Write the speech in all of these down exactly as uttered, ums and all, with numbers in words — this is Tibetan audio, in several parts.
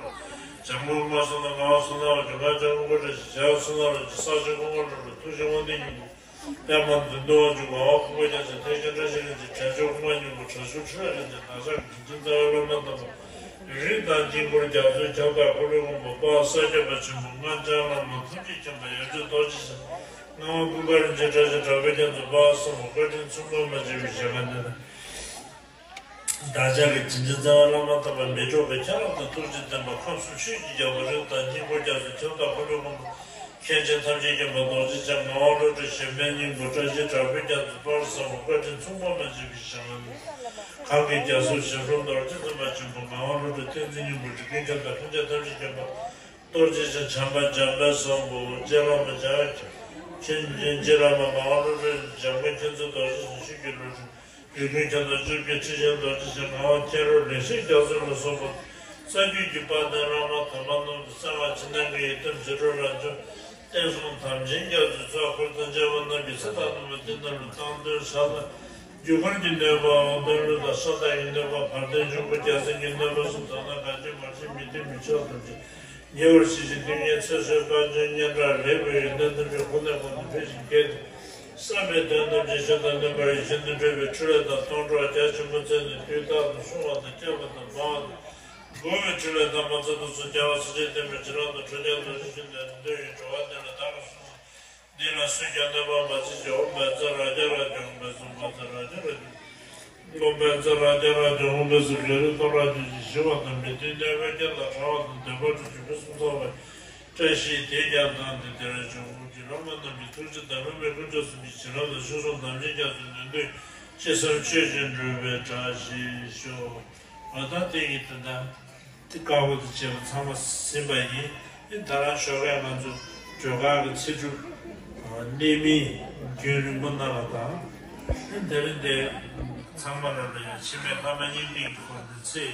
ལ། འཇམ་མགོན་མངའ་གསོལ་ན་ངག་དབང་བསོད་ནམས་ཀྱི་ང་འཇམ་མགོན་བཀའ་དྲིན་ཆེ། ཞལ་བསོད་ནམས་ཀྱི་ས་ཆེན་ཀུན་དགའ་ལོ་ལ་ཐུགས་རྗེ་དབང་ལྡན་སྙིང་པོ། པདྨ་འདུན་དུ་དབང་ཕྱུག་ངག་དབང་ཀུན་དགའ་རྒྱལ་མཚན། ཐེག་ཆེན་བཀྲ་ཤིས་རིན་ཆེན། དྲན་མཆོག་ཀུན་དགའ་སྙིང་པོ། དྲག་ཤུལ་འཕྲིན་ལས་རིན་ཆེན། བདག་ཅག་གི་དྲིན་ཅན་རྩ་བའི་བླ་མ་དམ་པ། རིགས་དང་དཀྱིལ་འཁོར་རྒྱ་མཚོའི་ཁྱབ་བདག་འཁོར་ལོའི་དབང་པོ། དཔལ་ས་སྐྱ་པ་ཆེན་པོ་ལྔ་སྤྱན་སློབ་མ། ཐུགས་རྗེ་ཆེན་པོ་ཡབ་རྗེ་རྡོ་རྗེ་འཆང་། ངག་དབང་ཀུན་དགའ་རིན་ཆེན། བཀྲ་ཤིས་གྲགས་པའི་རྒྱ་མཚོ། དཔལ་གསུམ་པོ་བཀའ་དྲིན་མཚུངས་པ་མ་མཆིས་པའི་ཞལ་སྔ་ནས། བདག་ཅག་གི་དྲིན་ཅན་རྩ་བའི་བླ་མ་དམ་པ་མི་འཕྲོགས་པའི་ཁྱབ་བདག་དང་ཐུགས་རྗེ་བརྟན་པ། ཁམས་གསུམ་ཆོས་ཀྱི་རྒྱལ་པོ། རིགས་དང་དཀྱིལ་འཁོར་རྒྱ་མཚོའི་ཁྱབ་བདག་འཁོར་ལོའི་དབང་པོ། མཁན་ཆེན་ཐམས་ཅད་མཁྱེན་པ་རྡོ་རྗེ་འཆང་། ངག་དབང་བློ་གྲོས་གཞན་ཕན་སྙིང་པོ། བཀྲ་ཤིས་གྲགས་པའི་རྒྱ་མཚོ། དཔལ་གསུམ་པོ་བཀའ་དྲིན་མཚུངས་པ་མ་མཆིས་པའི་ཞལ་སྔ་ནས། གང་གི་རྒྱ་མཚོ་ཞབས་དྲུང་རྡོ་རྗེ་འཛིན་པ་ཆེན་པོ། ངག་དབང་བློ་གྲོས་བསྟན་འཛིན་སྙིང་པོ། རིགས་ཀུན་ཁྱབ་བདག་མཁན་ཆེན་ཐམས་ཅད་མཁྱེན་པ་རྡོ་རྗེ་འཆང་། བྱམས་པ་འཇམ་དཔལ་བཟང་པོ། སྤྱན་སློབ་མ་འཇམ་དབྱངས་མཁྱེན། མཁན་ཆེན་རྗེ་བླ་མ་ངག་དབང་བློ་གྲོས་འཇམ་མགོན་མཁྱེན་བརྩེ་རྡོ་རྗེ་འཆང་། ཆོས་ཀྱི་བློ་གྲོས། རིགས་ཀུན་ཁྱབ་བདག་བཅོ་བརྒྱད་ཁྲི་ཆེན་རྡོ་རྗེ་འཆང་། ངག་དབང་མཁྱེན་རབ་ལེགས་བཤད་རྒྱ་མཚོ་ལ་སོགས་པ། རྩ་རྒྱུད་ཀྱི་དཔལ་ལྡན་བླ་མ་དམ་པ་རྣམས་ཀྱི་གསང་སྔགས་ཕྱི་ནང་གི་ཡི་དམ་ཞི་ཁྲོ་རབ་འབྱམས། བསྟན་སྲུང་དམ་ཅན་རྒྱ་མཚོའི་ཚོགས། འཁོར་དང་བཅས་པ་རྣམས་ཀྱིས་ཚེ་དང་ལྡན་པ་འདི་ནང་ལ་བཏང་དོན་ཧྲ་ལ། རྒྱུ་སྐར་གྱི་སྣོད་པའམ་སྟོན་ལུང་དང་ས་བདག་གི་སྣོད་པ། བར་དོའི་འབྱུང་པོ་རྒྱལ་མཚན་གྱི་སྣོད་པ་གསུམ། དག་སྣང་གང་ཆེ་མར་ཆེན་མི་མཐུན་མི་ཆགས་ཐམས་ཅད། ཉེ་བར་ཞི་ཞིང་སྡུག་བསྔལ་ཚེ་བསོད་དཀའ་སྤྱོད་སྙན་གྲགས་ལེགས་པའི་ཡོན་ཏན་ཐམས་ཅད་ཁོ་ནས་ཁོ་ནས་འཕེལ་ཞིང་རྒྱས་ཏེ། བསམ་པའི་དོན་ཐམས་ཅད་ཆོས་དང་མཐུན་པར་ཡིད་བཞིན་དུ་འགྲུབ་པའི་འཕྲིན་ལས་དང་སྟོང་གྲོགས་རྒྱ་ཆེན་པོ་བཙལ་ནས་དུས་རྟག་ཏུ་བསྲུང་བ་དང་བསྐྱབ་པ་དང་སྤང་བ་དང་། འགོག་པའི་འཕྲིན་ལས་དམ་པ་ཚུལ་དུ་སོང་། རྒྱལ་བ་སྲས་བཅས་བསྟན་པའི་བྱིན་རླབས་དང་། ཁྲོ་རྒྱལ་རྡོ་རྗེ་ཆོས་འདི་འདོད་ཡོན་འགྲོ་བ་འདི་ལ་བདག་གིས་སྲུང་། འདི་ལ་སུ་ཀྱང་གནོད་པ་མ་བྱེད་ཅིག། ཨོཾ་བཛྲ་རཀྵ་རཀྵ་ཨོཾ་བཛྲ་བཛྲ་རཀྵ་རཀྵ། སློབ་དཔོན་ཚེ་རབས་བརྒྱ་རབས་ཀྱི་དབང་པོའི་སྲས་བརྒྱ་རིག་སྟོབས་རབ་ཀྱི་ཞི་བ་དང་མི་མཐུན་གནོད་པའི་རྐྱེན་དང་བྲལ་བ་དང་བདེན་པར་གྲོལ་ཞིང་སྐུ་གསུམ་ཚང་བའི་བཀྲ་ཤིས་དེས་ཀྱང་དང་དེ་དེར་འབྱུང་ཁུངས་ཀྱི་བླ་མ་རྣམས་ཀྱི་ཐུགས་རྗེ་དང་། བླ་མའི་སྐུ་ཕྲེང་གསུམ་གྱི་བྱིན་རླབས་དང་། ཆོས་སྲུང་དམ་ཅན་རྒྱ་མཚོའི་ནུས་མཐུས། ཅི་བསམ་ཆོས་ཀྱི་འགྲུབ་པའི་བཀྲ་ཤིས་ཤོག། ཨ་ད་དེ་ཡི་དོན་དག་དེ་དཀར་པོ་དེ་བྱས་པ་ཚང་མ་ཟིན་པ་ཡིན། ཨེ་ད་རང་ཞོགས་ཀས་ང་ཚོ་སྒྲོལ་དཀར་གྱི་ཚེ་སྒྲུབ་གནད་སྨིན་རྒྱུན་རིང་པོ་གནང་བ་དང་། ཨེ་དེ་རིང་དེ་ཚང་མ་ལ་ལ་ཡང་འཆི་མེད་ལྷ་མ་སྙིང་ཏིག་གི་སྐོར་དེ་ཚེ་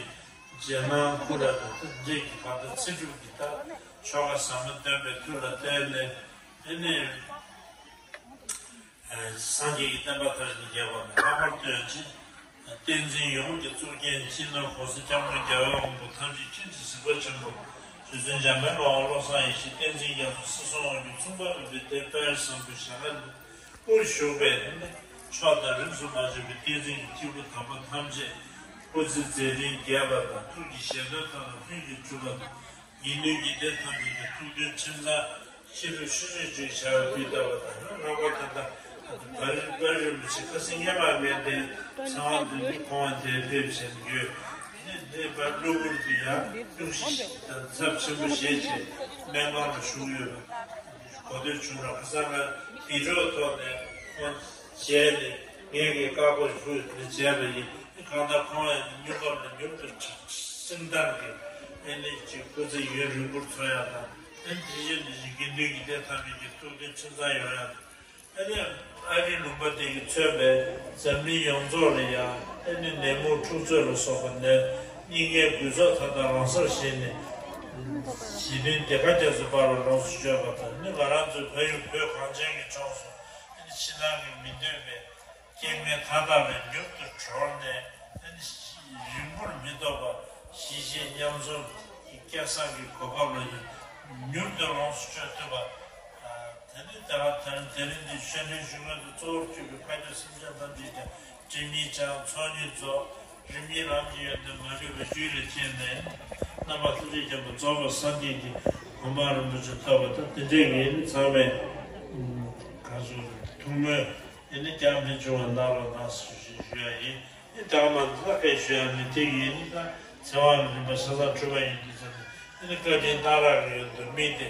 རྗེས་གནང་སྐུ་ལ་དང་འབྲས་ཀྱི་བར་དུ་ཚེ་སྒྲུབ་ཀྱི་ད་ཆོ་ག་ཟབ་མོ་སྟོན་པའི་མཐུ་ལ་བརྟེན་ནས། ཨེ་ནས། སངས་རྒྱས་ཀྱི་བསྟན་པ་མཐར་ཕྱིན་རྒྱས་པ་ལ་ལྷག་པར་སྟོན་ཅིང་། བསྟན་འཛིན་ཡོངས་ཀྱི་གཙུག་རྒྱན་སྤྱི་ནོར་༸གོང་ས་༸སྐྱབས་མགོན་རྒྱལ་བའི་དབང་པོ་ཐམས་ཅད་ཁྱེད་ཀྱི་གཟིགས་པ་ཆེན་པོ་རྗེ་བཙུན་འཇམ་དཔལ་དབང་བློ་བཟང་ཡེ་ཤེས་བསྟན་འཛིན་རྒྱ་མཚོ་སྲིད་གསུམ་དབང་སྒྱུར་མཚུངས་པ་མེད་པའི་གདན་དཔལ་བཟང་པོའི་ཞལ་སྔ་ནས་དབུར་བཞུགས་པའི་མཆོག་དང་རིས་སུ་མ་ཆད་པའི་བསྟན་འཛིན་གྱི་སྐྱེས་བུ་དམ་པ་ཐམས་ཅད་སྐུ་ཚེ་མཛད་འཕྲིན་རྒྱས་པ་དང་ཐུགས་ཀྱི་བཞེད་དོན་ཐམས་ལ་ལྷུན་གྱིས་གྲུབ་པ་དང་། དགེ་འདུན་གྱི་སྡེ་ཐམས་ཅད་ཀྱི་ཐུགས་མཐུན་ཁྲིམས་གཙང་ཤེས་རབ་ཤུལ་ཤུལ་ཅིག་བྱ་བའི་དུས་ལྟ་བ་དང་། ལྷག་པར་དུ་ད་ད་རེས་དཔལ་རིན་པོ་ཆེ་ཁ་སང་སྔོན་མ་ངས་དེ་ཚེ་དབང་འདུས་ཀྱི་ཁོང་དེ་ཕེབས་ཟིན་ཡོད། དེ་ནས་དེ་བར་གློ་བུར་དུ་ཡང་གཡུག་ཞིག་དང་ཚབས་ཆེན་པོ་བཞེས་བྱས་སྨན་ཁང་ལ་བཞུགས་ཡོད་པ་གོ་ཐོས་བྱུང་ར། ཁ་སང་ང་བི་ཌི་ཡོ་ཐོག་ནས་ཁོང་མཇལ་ནས་ངས་ཀྱི་བཀའ་བསྒོ་ཞུ་ནས་མཇལ་བ་ཡིན། གང་ལྟར་ཁོང་ཡང་མྱུར་སྐབས་ལ་མྱུར་དུ་སེམས་ཐག་གི་ཨེ་ནི་ཅིག་སྐུ་ཚེ་ཡུན་རིང་པོར་འཚོ་ཡག་དང་། ཨེ་དེ་བཞིན་དེ་བཞིན་དགེ་འདུན་གྱི་སྡེ་ཐམས་ཅད་ཀྱི་ཐུགས་མཐུན་ཁྲིམས་གཙང་ཡོང་ཡག་དང་། ཨེ་ནི་ཨ་རིའི་ལུང་པ་དེ་གིས་མཚོན་པའི་འཛམ་གླིང་ཡོངས་རྫོགས་ལ་ཡང་ཨེ་ནི་ནད་མུག་འཁྲུག་རྩོད་ལ་སོགས་པ་ནད་རྙིང་པའི་རྒུད་ཚོགས་མཐའ་དག་རང་སར་ཞི་ནས། ཞི་མཐུན་ཟློས་གར་རྒྱ་མཚོའི་དཔལ་ལ་ལོངས་སུ་སྤྱོད་པ་དང་། ཨེ་ནི་ང་རང་ཚོའི་ཕ་ཡུལ་བོད་གངས་ཅན་གྱི་ལྗོངས་སུ་ཨེ་ནི་ཕྱི་ནང་གི་མི་མཐུན་པའི་རྐྱེན་ངན་མཐའ་དག་ལས་མྱུར་དུ་གྲོལ་ནས། ཨ་ནི་རིང་པོར་མི་ཐོགས་པར་ཞི་བྱེད་མཉམ་འཛོམས་ཀྱི་སྐལ་བཟང་གི་གོ་སྐབས་ལ་ཡང་མྱུར་དུ་ལོངས་སུ་སྤྱོད་ཐུབ་པ། དེ་ནི་ད་བར་དེ་རིང་འདི་ཆོས་འབྲེལ་ཞུ་མཁན་དུ་གཙོ་བོར་གྱུར་པའི་བཀའ་བརྒྱུད་སེམས་ཅན་ཐམས་ཅད་ཀྱང་སྒྲིབ་གཉིས་བྱང་ཚོགས་གཉིས་རྫོགས། རིམ་གཉིས་ལམ་གྱི་ཡོན་ཏན་མ་ལུས་པའི་རྒྱུད་ལ་སྐྱེས་ནས། རྣམ་པ་ཐམས་ཅད་མཁྱེན་པ་རྫོགས་པའི་སངས་རྒྱས་ཀྱི་གོ་འཕང་རིན་པོ་ཆེ་ཐོབ་པ་དང་། དེ་འདྲའི་ངས་ནི་ཚང་མས་ག་ཚོད་ཐུགས་སྨོན་ཨེ་ནི་བསྐྱར་འཕེལ་བྱུང་བ་གནང་རོགས་གནང་ཞེས་ཞུ་ཡ་ཡིན། ཨེ་ད་མ་ལྷག་པའི་ཞུ་ཡ་མི་དེ་ཡིན་ནི་ད་ཚེ་དབང་རིམ་པ་ཆ་ཚང་འཁྲུལ་པ་ཡིན་དུས་ཙམ་ཨེ་ནི་བཀའ་དྲིན་གནང་རོགས་ཡོད་དུ་མི་དེ་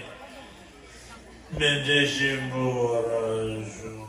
མཎྜལ་ཞིམ་པོ་བར་ཞུ།